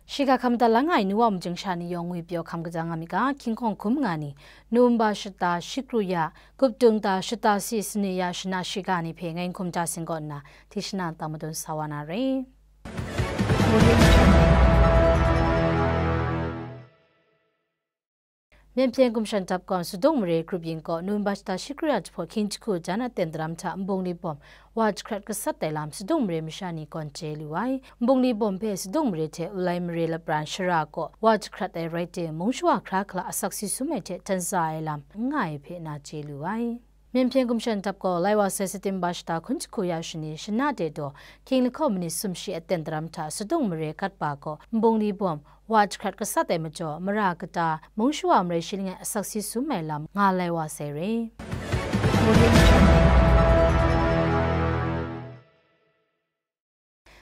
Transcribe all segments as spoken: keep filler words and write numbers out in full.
Shiga hkam da lang ai ni wa majing sha ni yawng ngwi pyaw hkam kajang nga mi ga, hkying hkawng hkum nga ni, November shata shi kru ya, gup dung ta shata si sani ya shana shiga ni hpe ngai hkum ja sing kaw nna, hti shana tang madun sa wa na re. Myen hpyen gumshan dap gawn Sadung Mare grup yin kaw November shata shi kru ya jahpawt hkying jahku jan aten daram hta nbungli bawm wa jahkrat gasat ai lam Sadung Mare masha ni gawn chye lu ai. Nbungli bawm hpe Sadung Mare hte Ulai Mare lapran shara kaw wa jahkrat ai rai timung, shawa hkra hkala asak si sum ai hte htan sa ai lam n nga ai hpe na chye lu ai. Myen hpyen gumshan dap gaw lai wa sai September shata hkun jahku ya shani shana de daw hkying lahkawng minit sumshi aten daram hta Sadung Mare gat ba kaw nbungli bawm wa jahkrat gasat ai majaw, mara kata, mung shawa marai shi langai asak si sum ai lam nga lai wa sai re.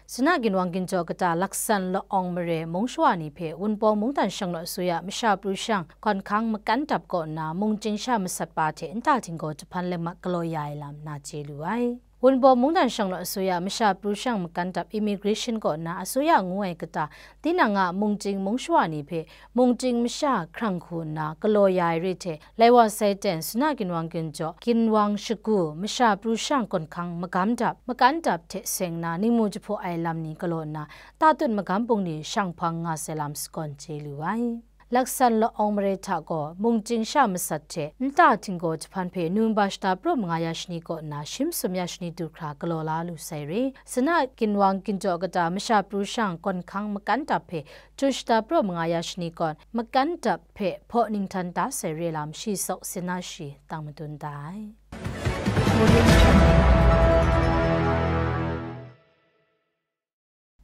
Suna ginwang ginjaw kata laksan la-awng mare mung shawa ni hpe Wunpawng mungdan shang law asuya masha pru shang gawn hkang makan dap kaw nna, mung chying sha masat pa hte nta htinggaw jahpan lamat galaw ya ai lam na chye lu ai. Wunpawng mungdan shang law asuya masha pru shang makan dap immigration kaw nna asuya ngu ai kata, tinang a mung chying mung shawa ni hpe mung chying masha hkrang hku nna galaw ya ai re hte, lai wa sai ten Suna ginwang ginjaw, ginwang shagu, masha pru shang gawn hkang magam dap, makan dap hte seng nna ningmu jahpaw ai lam ni galaw nna, tatut magam bungli shang hpang nga sai lam sagawn chye lu ai. Laksan la-awng mare hta gaw mung chying sha masat hte nta htinggaw jahpan hpe November shata praw manga ya shani kaw nna shim sum ya shani du hkra galaw la lu sai re. Suna ginwang ginjaw kata masha pru shang gawn hkang makan dap hpe Jun shata praw manga ya shani kaw makan dap hpe hpaw ninghtan da sai re lam shi sawk sin na shi tang madun da ai.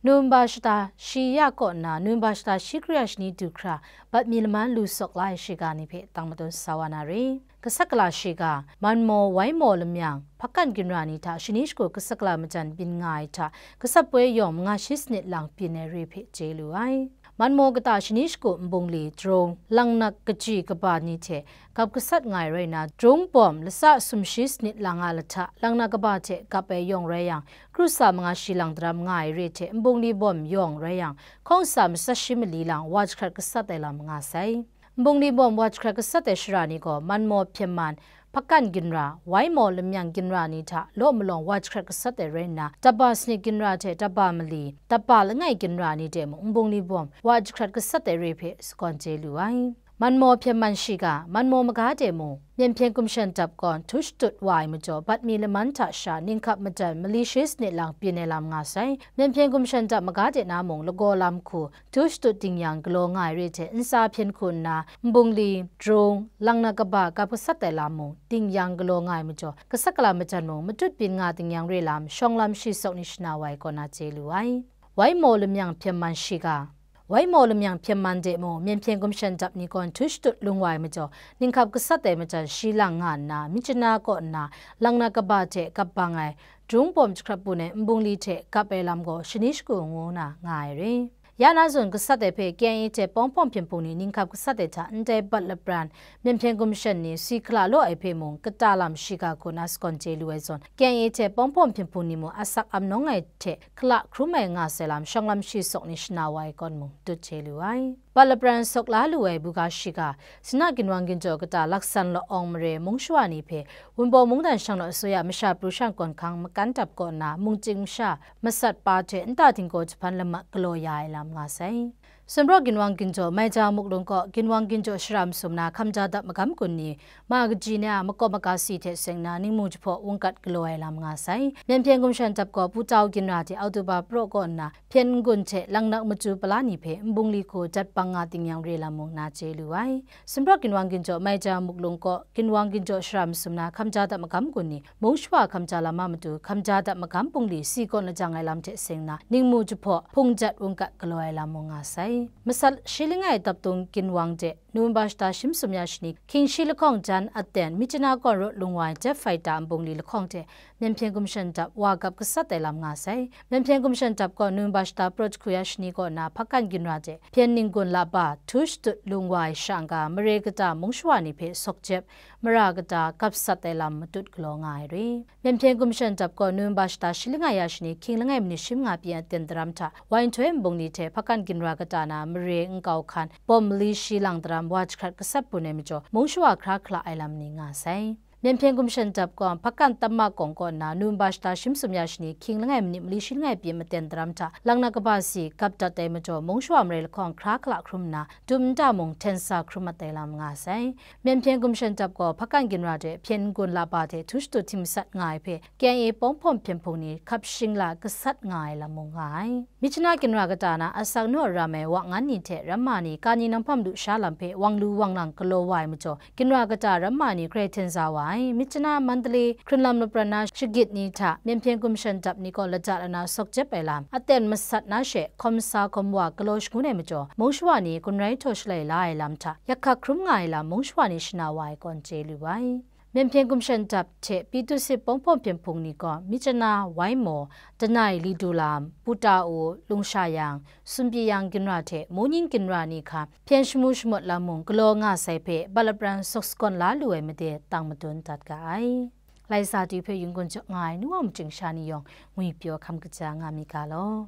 November shata shi ya kaw nna November shata shi kru ya shani du hkra bat mi laman lu sawk la ai shiga ni hpe tang madun sa wa na re. Gasat gala shiga, Manmaw, Waimaw lamyang, Hpakan ginra ni hta shani shagu gasat gala majan byin nga ai hta, gasat poi yawng manga shi sanit lang byin ai re hpe chye lu ai. Manmaw kata shani shagu nbungli, Jrung, Langnak kaji kaba ni hte gap gasat nga ai rai nna, Jrung bawm latsa sumshi sanit lang a lahta, Langnak kaba hte gap ai yawng rai yang, kru sa manga shi lang daram nga ai re hte nbungli bawm yawng rai yang, hkawng sa matsat shi mali lang wa jahkrat gasat ai lam nga sai. Nbungli bawm wa jahkrat gasat ai shara ni gaw Manmaw Hpyen Man, Hpakan ginra, Waimaw lamyang ginra ni hta law malawng wa jahkrat gasat ai rai nna, Daba sanit ginra hte Daba mali, Daba langai ginra ni de mung nbungli bawm wa jahkrat gasat ai re hpe sagawn chye lu ai. Manmaw Hpyen Man shiga, Manmaw maga de mung, Myen hpyen gumshan dap gawn htu shatut wa ai majaw, bat mi laman hta sha ninghkap majan mali shi sanit lang byin ai lam nga sai. Myen hpyen gumshan dap maga de na mung lagaw lam hku htu shatut ding yang galaw nga ai re hte, ntsa hpyen hku nna, nbungli, Jrung, Langnak kaba gap gasat ai lam mung ding yang galaw nga ai majaw, gasat gala majan mung matut byin nga ding yang re lam shawng lam shi sawk ni shana wa ai kaw na chye lu ai. Waimaw lamyang Hpyen Man shiga, Waimaw lamyang Hpyen Man de mung, Myen hpyen gumshan dap ni gawn htu shatut lung wa ai majaw, ninghkap gasat ai majan shi lang nga nna, Myitkyina kaw nna, Langnak kaba hte gap bang ai, Jrung bawm jahkrat bun ai nbungli hte gap ai lam gaw shani shagu ngu na nga ai re. Ya na zawn gasat ai hpe K I A hte Pawng Hpawng Hpyen Hpung ni ninghkap gasat ai hta ndai bat lapran, Myen hpyen gumshan ni si hkala law ai hpe mung kata lam shiga hku na sagawn chye lu ai zawn, K I A hte Pawng Hpawng Hpyen Hpung ni mung asak amnawng ai hte hkala hkrum ai nga sai lam shawng lam shi sawk ni shana wa ai kaw mung dut chye lu ai. Bat lapran sawk la lu ai buga shiga, Suna ginwang ginjaw kata laksan la-awng mare mung shawa ni hpe Wunpawng mungdan shang law asuya masha pru shang gawn hkang makan dap kaw nna mung chying masha masat pa hte nta htinggaw jahpan lamat galaw ya ai lam nga sai. Sumrawk ginwang ginjaw Maija Muklung kaw ginwang ginjaw shara masum na hkamja dap magam gun ni, ma kaji ni a makawp makasi hte seng nna ningmu jahpaw wungkat galaw ai lam nga sai. Myen hpyen gumshan dap gaw Putau ginra hte Oktoba praw kaw nna hpyen n-gun hte Langnak matu pala ni hpe nbungli hku dat bang nga ding yang re lam mung na chye lu ai. Sumrawk ginwang ginjaw Maija Muklung kaw ginwang ginjaw shara masum na hkamja dap magam gun ni, mung shawa hkamja lama matu hkamja dap magam bungli si gawn lajang ai lam hte seng nna, ningmu jahpaw hpung jat wungkat galaw ai lam mung nga sai. Masat shi langai daptung ginwang de, November shata shim sum ya shani, hkying shi lahkawng jan aten, Myitkyina kaw rawt lung wa ai jet fighter nbungli lahkawng hte, Myen Hpyen Gumshan Dap wa gap gasat ai lam nga sai. Myen Hpyen Gumshan Dap gaw November shata prat hku ya shani kaw na Hpakan ginra de Hpyen Ninggun Laba htu shatut lung wa ai sha n-ga, mare kata mung shawa ni hpe sawk jep, mara kata gap sat ai lam matut galaw nga ai re. Myen Hpyen Gumshan Dap gaw November shata shi langai ya shani hkying langai minit shi manga pyi aten daram hta, wai nhtoi nbung ni hte Hpakan ginra kata na mare nkau hkan bawm mali shi lang daram wa jahkrat gasat bun ai majaw, mung shawa hkra hkala ai lam ni nga sai. Myen Hpyen Gumshan Dap gaw Hpakan Tamma Kawng kaw nna November shata shi masum ya shani hkying langai minit mali shi langai pyi maten daram hta, lang na kaba si gap dat ai majaw, mung shawa marai lahkawng hkra hkala hkrum nna, dum nta mung hten sa hkrum mat ai lam nga sai. Myen Hpyen Gumshan Dap gaw Hpakan ginra de Hpyen Ninggun Laba hte htu shatut hti masat nga ai hpe K I A Pawng Hpawm Hpyen Hpung ni hkap shingla gasat nga ai lam mung nga ai. Myitkyina ginra kata na asak naw aram ai wa ngan ni hte ramma ni kani nanghpam lusha lam hpe wang lu wang lang galaw wa ai majaw, ginra kata ramma ni grai hten sa wa ai. Myitkyina Mandalay hkrunlam lapran na shagit ni hta Myen Hpyen Gumshan Dap ni gaw lada lana sawk jep ai lam aten masat na she, hkawm sa hkawm wa galaw shangun ai majaw, mung shawa ni gun rai htaw shalai la ai lam hta, yak hkak hkrum nga ai lam mung shawa ni shana wa ai kawn chye lu ai. Myen Hpyen Gumshan Dap hte Pyithusit Pawng Hpawm Hpyen Hpung ni gaw Myitkyina, Waimo, Danai, Lidulam, Putao, Lungshayang, Sunpyiyang ginra hte Munying ginra ni hka hpyen shamu shamawt lam mung galaw nga sai hpe, bat lapran sawk sagawn la lu ai made tang madun dat ga ai. Laisa du hpe yungun jaw nga ai nu wa majing sha ni yawng ngwi pyaw hkam kaja nga mi ga law.